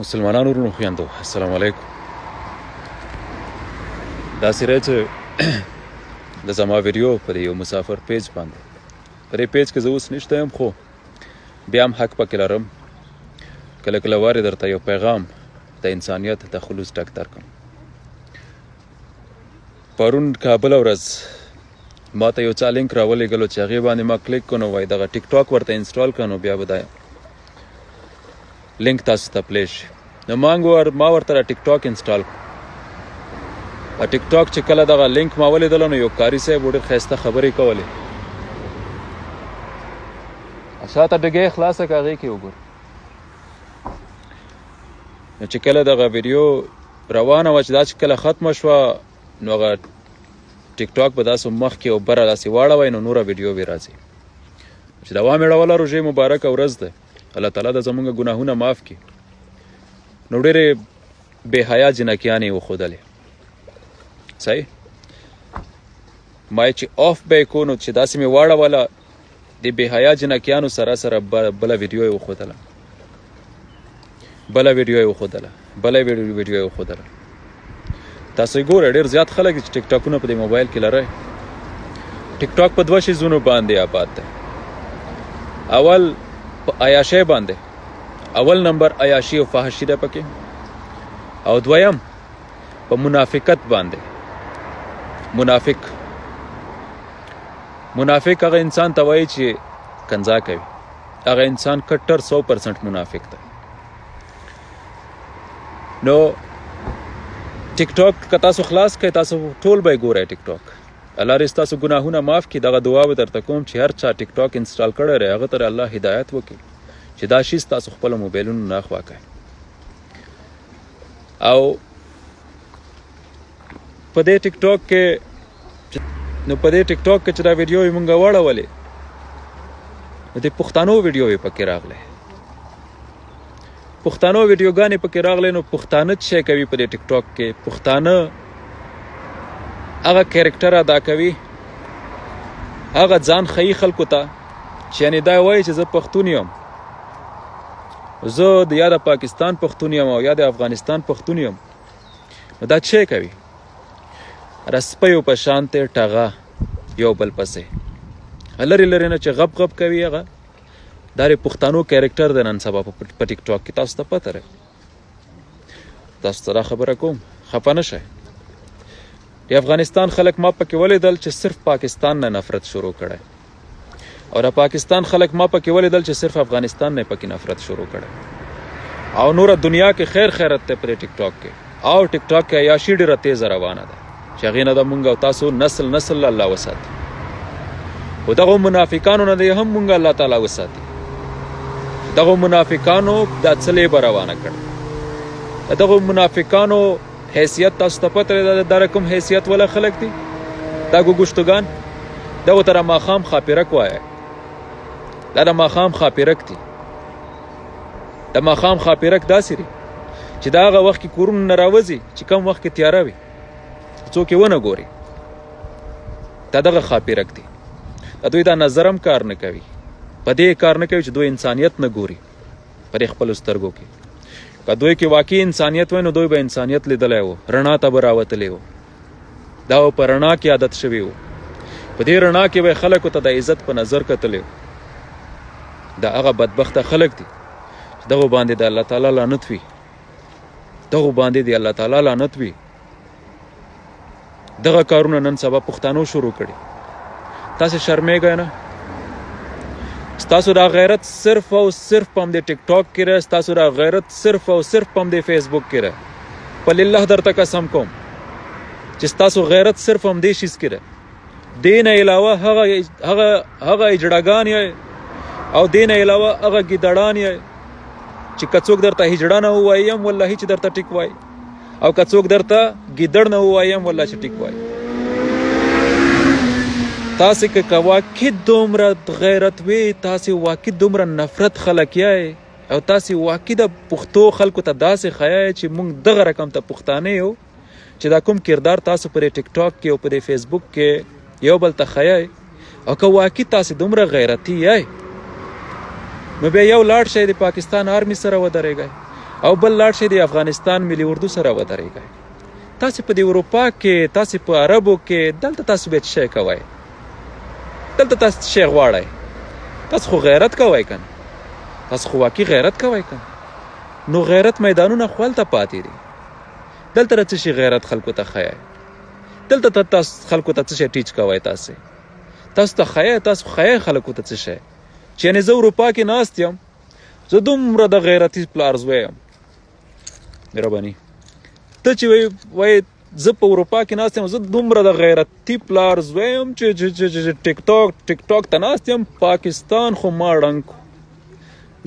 مسلمانانو وروڼو خویندو، السلام علیکم. داسې دی چې د زما ویډیو پر یو مسافر پیج باندې، په دې پیج کې زه اوس نشته یم، خو بیا هم حق پکې لرم کله کله وارې درته یو پیغام د انسانیت د خلوص ډک درکړم. پرون کابل ورځ ما ته یو چا لینک راولېږلو چې هغې باندې ما کلیک کړو، نو وایي دغه ټیک ټاک ورته install کړه، نو بیا به دا لینک تاسو ته play شي. نو ما ورته ټیک ټاک install کړو. ټیک ټاک چې کله دغه لینک ما ولیدلو، نو یو قاري صاحب ډېر ښایسته خبرې کولې. شاته ډګۍ خلاصه که هغې کې وګوره. نو چې کله دغه ویډیو روانه وه، چې دا چې کله ختمه شوه، نو هغه ټیک ټاک به داسې مخکې او بره داسې واړوئ، نو نوره ویډیو به راځي. چې دوام یې راوله، روژې مبارکه ورځ ده، الله تعالی د زمونږ ګناهونه معاف کړي. نو ډېرې بې حیا جنکیانې یې وښودلې. صحیح ما یې چې off به یې کو، نو چې داسې مې واړوله، د بې حیا جنکیانو سره سره بله ویډیو یې وښودله، بله ویډیو یې وښودله، بله ویډیو یې وښودله. تاسو یې ګورئ، ډېر زیات خلک چې ټیک ټاکونه په دې موبایل کې لرئ. ټیک ټاک په دوه شیزونو باندې آباد دی. اول په عیاشۍ باندې، اول نمبر عیاشي او فحاشي ده پکې، او دویم په منافقت باندې. منافق هغه انسان ته وایي چې کنځا کوي، هغه انسان کټر 100% منافق دی. نو ټیک ټاک که تاسو خلاص کړئ، تاسو ټول به یې ګورئ ټیک ټاک. الله دې ستاسو ګناهونه معاف کړي. دغه دعا به درته کوم چې هر چا ټیک ټاک install کړی دی، هغه ته الله هدایت وکړي چې دا شی ستاسو خپلو موبایلونو نه اخوا کړئ. او په دې ټیک ټاک کې، نو په دې ټیک ټاک کې چې دا ویډیو یې مونږ واړولې، نو د پښتنو ویډیو یې پکې راغلې، پښتنو ویډیوګانې پکې راغلې. نو پښتانه څه شی کوي په دې ټیک ټاک کې؟ پښتانه هغه character ادا کوي، هغه ځان ښیي خلکو ته چې یعنې دا وایي چې زه پښتون یم، زه د یا د پاکستان پښتون یم او یا د افغانستان پښتون یم. نو دا څه کوي؟ رسپیو په شان ته ټغه یو بل پسې لرې لرې نه چې غب غب کوي. هغه دا د پښتنو character دی نن سبا په ټیک ټاک کې. تاسو ته پته ده، تاسو ته دا خبره کوم، خفه نه شئ. د افغانستان خلک ما پکې ولیدل چې صرف پاکستان نه نفرت شروع کړی، او د پاکستان خلک ما پکې ولیدل چې صرف افغانستان نه پکې نفرت شروع کړی. او نوره دنیا کې خیر خیرت دی په ټیک ټاک کې. او ټیک ټاک کې عیاشي ډېره تیزه روانه ده چې هغې نه د مونږ او تاسو نسل نسل الله وساتي. خو دغو منافقانو نه دی هم مونږ الله تعالی وساتي. دغو منافقانو دا څلې به روانه کړه. دغو منافقانو حیثیت تاسو ته پته ده، دا کوم حیثیت ولا خلک دي؟ دا ګوګوشتګان دغو ته د ماښام ښاپېرک وایه. دا د ماښام ښاپېرک دي. د ماښام ښاپېرک داسې دي چې دا هغه وخت کې کورونه نه راوځي چې کم وخت کې تیاره وي، څوک یې ونه ګوري. دا دغه ښاپېرک دي. د دوی دا نظر هم کار نه کوي، په دې کار نه کوي چې دوی انسانیت نه ګوري په دې خپلو سترګو کې. که دوی کې واقعي انسانیت وای، نو دوی به انسانیت لیدلی و، رڼا ته به راوتلی و. دا به په رڼا کې عادت شوي و، په دې رڼا کې به خلکو ته د عزت په نظر کتلی و. دا هغه بدبخته خلک دي چې دغو باندې د الله تعالی لعنت وي، دغو باندې د الله تعالی لعنت وي. دغه کارونه نن سبا پښتنو شروع کړي. تاسې شرمېږئ نه؟ ستاسو دا غیرت صرف او صرف په همدې ټیک ټاک کې دی، ستاسو دا غیرت صرف او صرف په همدې فیسبوک کې دی. په لله درته قسم کوم چې ستاسو غیرت صرف همدې شیز کې دی. دې نه علاوه هغه هغه هغه هجړهګان یې، او دې نه علاوه هغه ګیدړان یې چې که څوک درته هجړه نه ووایي هم والله چې درته ټیک وایي، او که څوک درته ګیدړ نه ووایي هم والله چې ټیک وایي. تاسې که واقعي دومره غیرت وي، تاسې واقعي دومره نفرت خلک یئ، او تاسې واقعي د پښتو خلکو ته داسې ښیئ چې موږ دغه رقم ته پښتانه یو، چې دا کوم کردار تاسو پر ټیک ټاک کې او پر فیسبوک کې یو بل ته ښیئ، او که واقعي تاسې دومره غیرتي یئ، نو بیا یو لاړ شئ د پاکستان army سره ودرېږئ، او بل لاړ شئ د افغانستان ملي اردو سره ودرېږئ. تاسې په دې اروپا کې، تاسې په عربو کې، دلته تاسو بیا څه شی کوئ؟ دلته تاسو څه شی غواړئ؟ تاسو خو غیرت کوئ که نه؟ تاسو خو واقعي غیرت کوئ که نه؟ نو غیرت میدانونه خو هلته پاتې دي. دلته د څه شي غیرت خلکو ته ښیئ؟ دلته ته تاسو خلکو ته څه شی ټیچ کوئ؟ تاسو تاسو ته ښیئ، تاسو ښیئ خلکو ته څه شی چې یعنې زه اروپا کې ناست یم، زه دومره د غیرتي پلار زوی یم. مهرباني ته چې وایې زه په اروپا کې ناست یم، زه دومره د غیرتي پلار زوی یم چې ټیک ټاک ته ناست یم، پاکستان خو ما ړنګ کو.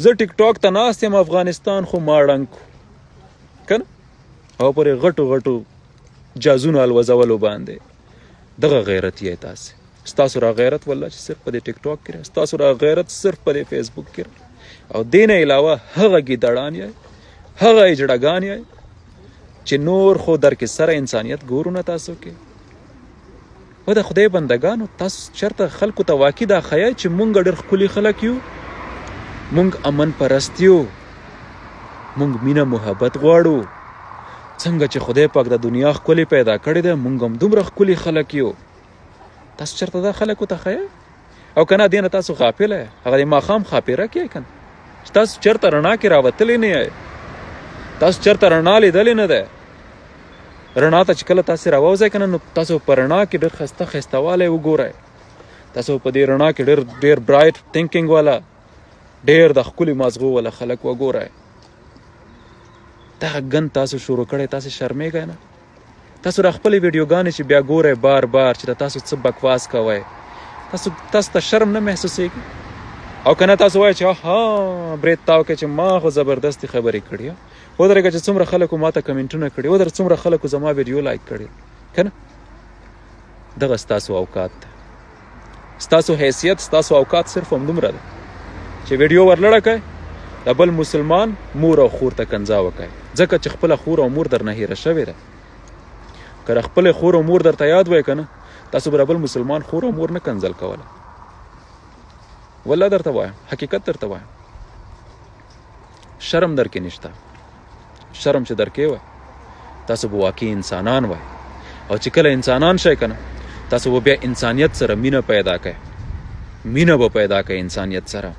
زه ټیک ټاک ته ناست یم، افغانستان خو ما ړنګ کو که نه؟ او پرې غټو غټو جازونو الوزولو باندې دغه غیرت یې تاسې. ستاسو را غیرت والله چې صرف په دې ټیک ټاک کې، ستاسو را غیرت صرف په دې فیسبوک کې، او دې نه علاوه هغه ګیدړان یې، هغه اجړګان یې چې نور خو در کې سره انسانیت ګورو نه تاسو کې. و د خدای بندګانو، تاسو چېرته خلکو ته واقعي دا ښیئ چې مونږ ډېر ښکلي خلک یو، مونږ امن پرست یو، مونږ مینه محبت غواړو. څنګه چې خدای پاک د دنیا ښکلې پیدا کړې ده، مونږ هم دومره ښکلي خلک یو. تاسو چېرته دا خلکو ته ښیئ؟ او که نه دې نه تاسو غافل یئ، هغه د ماښام ښاپېره کې که نه، چې تاسو چېرته رڼا کې راوتلي نه یئ، تاسو چېرته رڼا لیدلې نه ده. رڼا ته چې کله تاسې راووځئ که نه، نو تاسو په رڼا کې ډېر ښایسته ښایسته والی وګورئ. تاسو په دې رڼا کې ډېر ډېر bright thinking والا، ډېر د ښکلي مازغو والا خلک وګورئ. دغه ګند تاسو شروع کړی، تاسې شرمېږئ نه؟ تاسو را خپلې ویډیوګانې چې بیا ګورئ بار بار چې د تاسو څه بکواس کوئ، تاسو ته شرم نه محسوسېږي؟ او که نه تاسو وایئ چې ها برېت تاو کې چې ما خو زبردستې خبرې کړي، ودرېږه چې څومره خلکو ما ته کمنټونه کړي، ودرېږه څومره خلکو زما ویډیو لایک کړي که نه؟ دغه ستاسو اوقات ده، ستاسو حیثیت، ستاسو اوقات صرف همدومره ده چې ویډیو ورلړه کړئ، د بل مسلمان مور او خور ته کنځا وکړئ، ځکه چې خپله خور او مور درنه هېره شوې ده. که د خپلې خور او مور درته یاد وای که نه، تاسو به د بل مسلمان خور او مور نه کنځل کوله. والله درته وایم، حقیقت درته وایم، شرم درکې نشته. شرم چې درکې وای تاسو به واقعي انسانان وای، او چې کله انسانان شئ که نه، تاسو به بیا انسانیت سره مینه پیدا کړئ، مینه به پیدا کړئ انسانیت سره،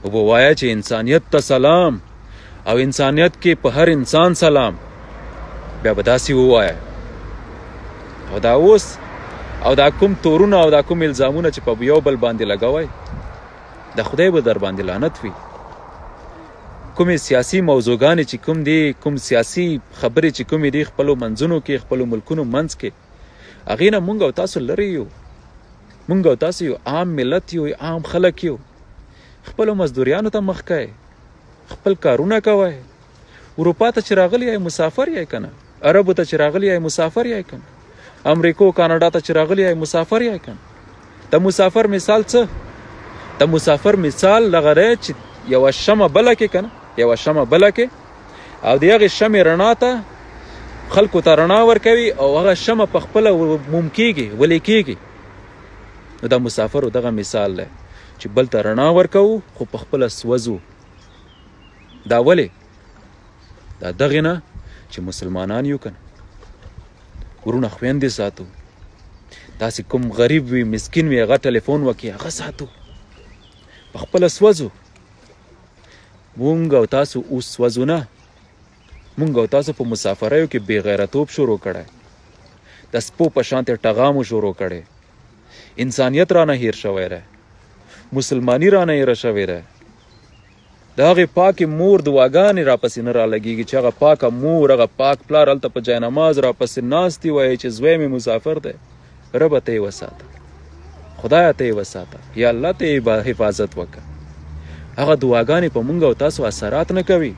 او به وایه چې انسانیت ته سلام، او انسانیت کې په هر انسان سلام. بیا به داسې ووایه. او دا اوس او دا کوم تورونه او دا کوم الزامونه چې په یو بل باندې لګوئ، د خدای به در باندې لعنت وي. کومې سیاسي موضوعګانې چې کوم دي، کوم سیاسي خبرې چې کومې دي خپلو منځونو کې، خپلو ملکونو منځ کې، هغې نه مونږ او تاسو لرې یو. مونږ او تاسو یو عام ملت یو، عام خلک یو. خپلو مزدوریانو ته مخ کړئ، خپل کارونه کوئ. اروپا ته چې راغلي یئ مسافر یئ که نه، عربو ته چې راغلي یئ مسافر یئ که نه، امریکو کاناډا ته چې راغلي یئ مسافر یئ که نه. د مسافر مثال څه؟ د مسافر مثال دغه دی چې یوه شمع بله کې که نه، یوه شمع بله کې، او د هغې شمع رڼا ته خلکو ته رڼا ورکوي، او هغه شمع په خپله موم کېږي، ولې کېږي. نو دا مسافرو دغه مثال دی چې بل ته رڼا ورکوو خو په خپله سوځو. دا ولې؟ دا دغې نه چې مسلمانان یو که نه، وروڼه خویندې ساتو. داسې کوم غریب وي، مسکین وي، هغه ټلیفون وکړي، هغه ساتو، په خپله سوځو. مونږ او تاسو اوس سوځو نه، مونږ او تاسو په مسافریو کې بې غیرتوب شروع کړی، د سپو په شانتې ټغامو شروع کړی، انسانیت رانه هیر شوی دی، مسلمانی رانه هیره شوې ده. د هغې پاکې مور دعاګانې راپسې نه رالګېږي چې هغه پاکه مور، هغه پاک پلار هلته په جای نماز راپسې ناست دي، وایي چې زوی مې مسافر دی، ربه ته یې وساته، خدایه ته یې وساته، یا الله ته یې حفاظت وکړه. هغه دعاګانې په مونږ او تاسو اثرات نه کوي.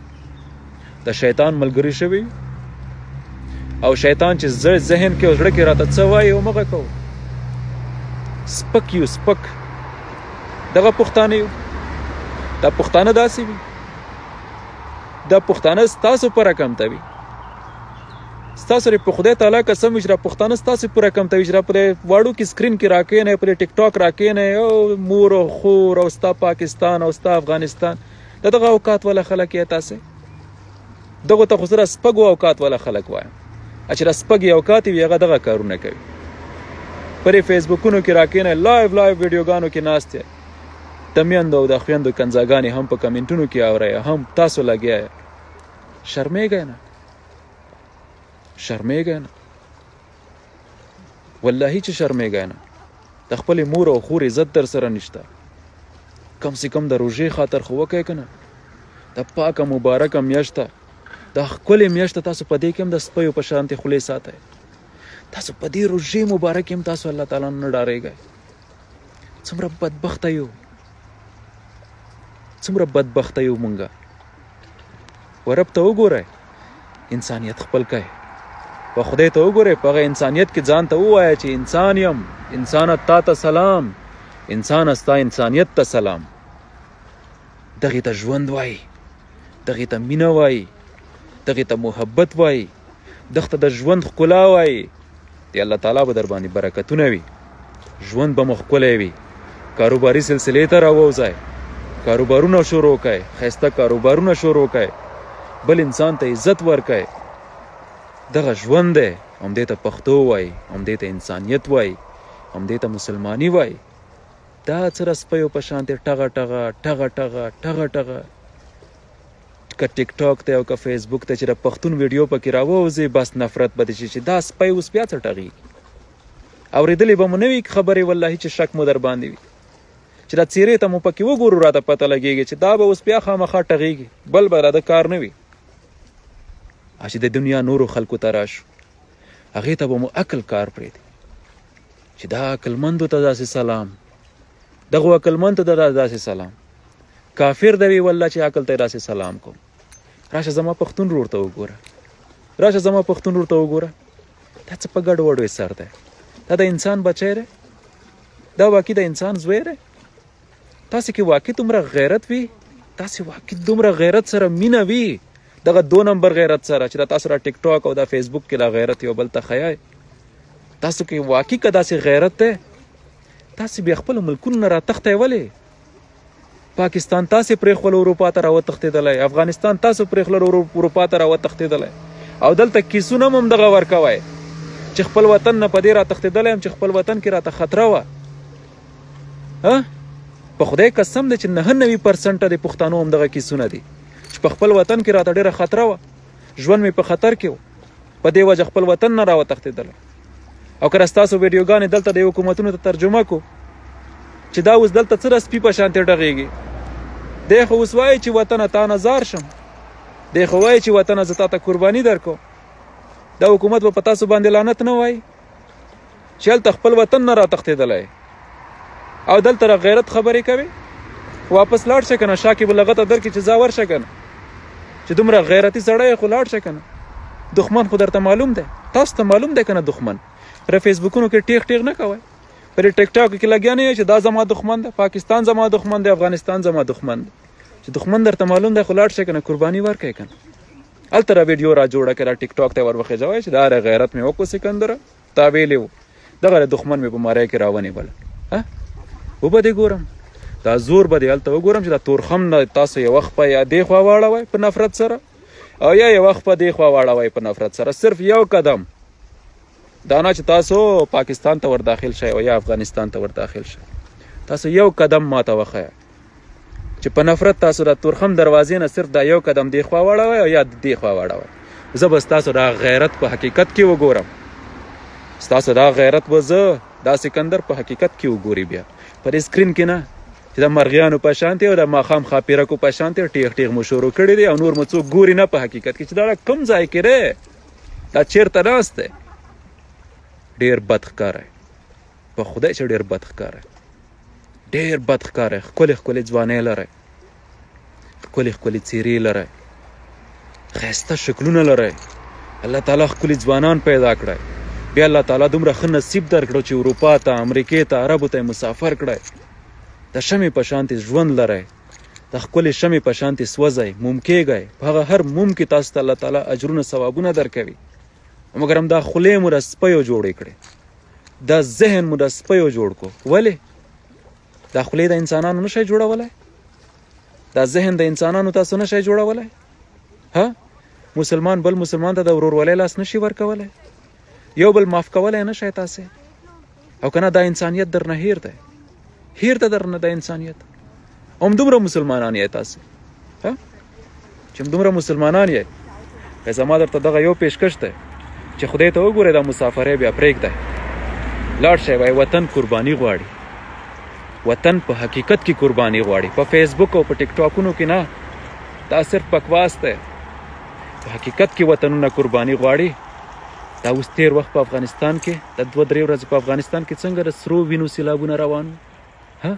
د شیطان ملګري شوي او شیطان چې ذهن کې او زړه کې راته څه وایي همغه کوو. سپک یو، سپک دغه پښتانه یو. دا پښتانه داسې وي، دا پښتانه ستاسو په رقم ته وي. ستاسو په خدای تعالی قسم وي چې دا پښتانه ستاسو په رقم ته وي چې دا په واړو کې سکرین کې راکښېنئ، په ټیک ټاک راکښېنئ، او مور او خور او ستا پاکستان او ستا افغانستان، د دغه اوقات والا خلک یې تاسې. دغو ته خو زه سپږو اوقات والا خلک وایم، چې د سپږې اوقات وي هغه دغه کارونه کوي. پرې فیسبوکونو کې راکېنئ، live live ویډیوګانو کې ناست یئ، د میندو او د خویندو کنځاګانې هم په کمنټونو کې اورئ، هم تاسو لګیا یئ. شرمېږئ نه؟ شرمېږئ نه؟ والله چې شرمېږئ نه. د خپلې مور او خور عزت در سره نشته. کم سې کم د روژې خاطر خو وکړئ که نه. د پاکه مبارکه میاشته، د ښکلې میاشته، تاسو په دې کې هم د سپیو په شانتې خولې ساتئ. تاسو په دې روژې مبارک هم تاسو الله تعالی نه ډارېږئ. څومره بدبخته یو، څومره بدبخته یو مونږه. ورب ته وګورئ، انسانیت خپل کړئ. په خدای ته وګورئ، په هغه انسانیت کې ځان ته ووایه چې انسان یم، انسانه تا ته سلام، انسانه ستا انسانیت ته سلام. دغې ته ژوند وایي، دغې ته مینه وایي، دغې ته محبت وایي، دغه ته د ژوند ښکلا وایي. دی الله تعالی به در باندې برکتونه وي، ژوند به مو ښکلی وي. کاروباري سلسلې ته راووځئ، کاروبارونه شروع کړئ، ښایسته کاروبارونه شروع کړئ، بل انسان ته عزت ورکړئ. دغه ژوند دی، همدې ته پښتو وایي، همدې ته انسانیت وایي، همدې ته مسلماني وایي. دا څه د سپیو په شانتې ټغه ټغه ټغه ټغه ټغه ټغه، که ټیک ټاک دی او که فیسبوک دی، چې د پښتون ویډیو پکې راووځي بس نفرت به دې شي چې دا سپی اوس بیا څه ټغېږي. اورېدلې به مو نه وي خبرې، والله چې شک مو در باندې وي، چې دا څېرې ته مو پکې وګورو راته پته لګېږي چې دا به اوس بیا خامخا ټغېږي، بل به راته کار نه وي. چې د دنیا نورو خلکو ته راشو، هغې ته به مو عقل کار پرېږدي چې دا عقلمندو ته داسې سلام، دغو عقلمند ته داسې سلام. کافر دی وي والله چې عقل ته داسې سلام کوم. راشه زما پښتون ورور ته وګوره، راشه زما پښتون ورور ته وګوره، دا څه په ګډوډو یې سر دی. دا د انسان بچی دی، دا واقعي د انسان زوی دی. تاسې کې واقعي دومره غیرت وي، تاسې واقعي دومره غیرت سره مینه وي، دغه دو نمبر غیرت سره چې دا تاسو را ټیک ټاک او دا فیسبوک کې دا غیرت یو بل ته ښیئ. تاسو کې واقعي که داسې غیرت دی، تاسې بیا خپلو ملکونو نه راتښتی ولې؟ پاکستان تاسې پرېښول اروپا ته راوتښتېدلی، افغانستان تاسو پرېښول اروپا ته راوتښتېدلی، او دلته کیسونه هم همدغه ورکوئ چې خپل وطن نه په دې راتښتېدلی یم چې خپل وطن کې راته خطره وه. په خدای قسم دی چې 99% د پښتنو همدغه کیسونه دي چې په خپل وطن کې راته ډېره خطره وه، ژوند مې په خطر کې و، په دې وجه خپل وطن نه راوتښتېدلی. او که ستاسو ویډیوګانې دلته د حکومتونو ته ترجمه کو چې دا اوس دلته څه د سپي په شانتې ډغېږي، دی خو اوس وایي چې وطنه تا نه ځار شم، دی خو وایي چې وطنه زه تا ته قرباني درکوم. دا حکومت به په تاسو باندې لعنت نه وایي چې هلته خپل وطن نه راتښتېدلی او دلته را غیرت خبرې کوي؟ واپس لاړ شه که نه، شا کې به لغته درکړي چې ځه ورشه که نه، چې دومره غیرتي سړی خو لاړ شه که نه. دښمن خو درته معلوم دی، تاسو ته معلوم دی که نه دښمن. پر فیسبوکونو کې ټیغ ټیغ نه کوئ، پر ټیک ټاک کې لګیا نه یئ چې دا زما دښمن دی، پاکستان زما دښمن دی، افغانستان زما دښمن دی. چې دښمن درته معلوم دی خو لاړ شه که نه، قرباني ورکړئ که نه. هلته را ویډیو را جوړه کړه، ټیک ټاک ته ور وخېژوئ چې دا غیرت مې وکړو سکندره، تا ویلي و دغه دښمن مې په مارۍ کې راونیوله. وبه دې ګورم، دا زور به دې هلته وګورم چې دا تورخم نه تاسو یوه خپه یا دې خوا واړوئ په نفرت سره، او یا یوه خپه دې خوا واړوئ په نفرت سره، صرف یو قدم دا نه چې تاسو پاکستان ته ور داخل شئ او یا افغانستان ته ور داخل شئ. تاسو یو قدم ماته وښیه چې په نفرت تاسو د تورخم دروازې نه صرف دا یو قدم دې خوا واړوئ او یا دې خوا واړوئ. زه به ستاسو دا غیرت په حقیقت کې وګورم، ستاسو دا غیرت به زه دا سکندر په حقیقت کې وګوري، بیا په دې سکرین کې نه چې د مرغیانو په شانتې او د ماښام ښاپېرکو په شانتې ټیغ ټیغ مو شروع کړي دي او نور مو څوک ګوري نه په حقیقت کې چې دا کوم ځای کې دی، دا چېرته ناست دی. ډېر بد ښکاری، په خدای چې ډېر بد ښکاری، ډېر بد ښکاری. ښکلې ښکلې ځوانۍ لرئ، ښکلې ښکلې څېرې لرئ، ښایسته شکلونه لرئ. الله تعالی ښکلي ځوانان پیدا کړئ، بیا الله تعالی دومره ښه نصیب درکړو چې اروپا ته، امریکې ته، عربو ته یې مسافر کړئ. د شمې په شانتې ژوند لرئ، د ښکلې شمې په شانتې سوځئ، موم کېږئ. په هغه هر موم کې تاسو ته الله تعالی اجرونه ثوابونه درکوي. مګر همدا خولې مو د سپیو جوړې کړې، دا ذهن مو د سپیو جوړ کړو. ولې دا خولې د انسانانو نه شئ جوړولی؟ دا ذهن د انسانانو تاسو نه شئ جوړولی؟ ها، مسلمان بل مسلمان ته د ورورولۍ لاس نشي ورکولی، یو بل معاف کولی نه شئ تاسې، او که نه دا انسانیت درنه هیر دی، هیر دی درنه دا انسانیت. همدومره مسلمانان یې تاسې، ها چې همدومره مسلمانان یې. که زما درته دغه یو پیشکش دی چې خدای ته وګورئ، دا مسافرۍ بیا پرېږدئ، لاړ شئ. وای وطن قرباني غواړي، وطن په حقیقت کې قرباني غواړي، په فیسبوک او په ټیک ټاکونو کې نه، دا صرف بکواس دی. په حقیقت کې وطنونه قرباني غواړي. دا اوس تیر وخت په افغانستان کې د 2-3 ورځې په افغانستان کې څنګه د سرو وینو سیلابونه روان وو، ها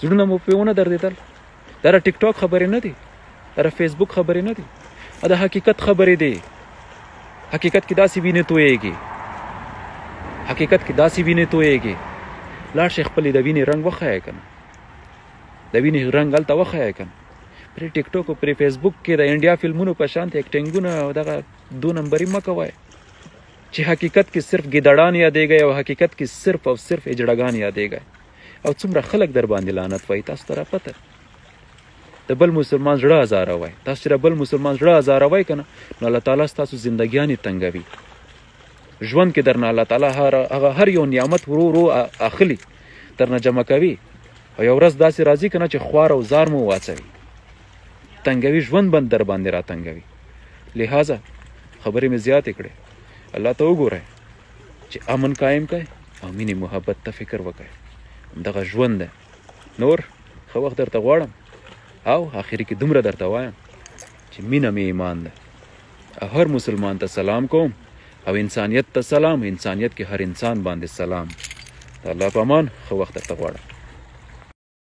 زړونه مو پرې ونه دردېدل؟ دا د ټیک ټاک خبرې نه دي، دا د فیسبوک خبرې نه دي، دا د حقیقت خبرې دي. حقیقت کې داسې وینې تویږي، حقیقت کې داسې وینې تویږي. لاړ شئ خپلې د وینې رنګ وښیه که نه، د وینې رنګ هلته وښیه که نه. پرې ټیک ټاک او پرې فیسبوک کې د انډیا فلمونو په شان اکټینګونه او دغه دو نمبري مه کوئ، چې حقیقت کې صرف ګیدړان یادېږئ او حقیقت کې صرف او صرف اجړګان یادېږئ. او څومره خلک در باندې لعنت وایي، تاسو ته راپته د بل مسلمان زړه ازاروئ. تاسو چې د بل مسلمان زړه ازاروئ که نه، نو الله تعالی ستاسو زندګیانې تنګوي. ژوند کې درنه الله تعالی هغه هر یو نعمت ورو ورو اخلي، درنه جمع کوي، او یو ورځ داسې راځي که نه چې خوار او زار مو واچوي، تنګوي، ژوند بند در باندې را تنګوي. لہذا خبرې مې زیاتې کړې، الله ته وګورئ چې امن قایم کړئ او مینې محبت ته فکر وکړئ. همدغه ژوند دی. نور ښه وخت درته غواړم، او آخري کې دومره درته وایم چې مینه مې ایمان ده، او هر مسلمان ته سلام کوم، او انسانیت ته سلام، انسانیت کې هر انسان باندې سلام. د الله په امان، ښه وخت درته غواړم.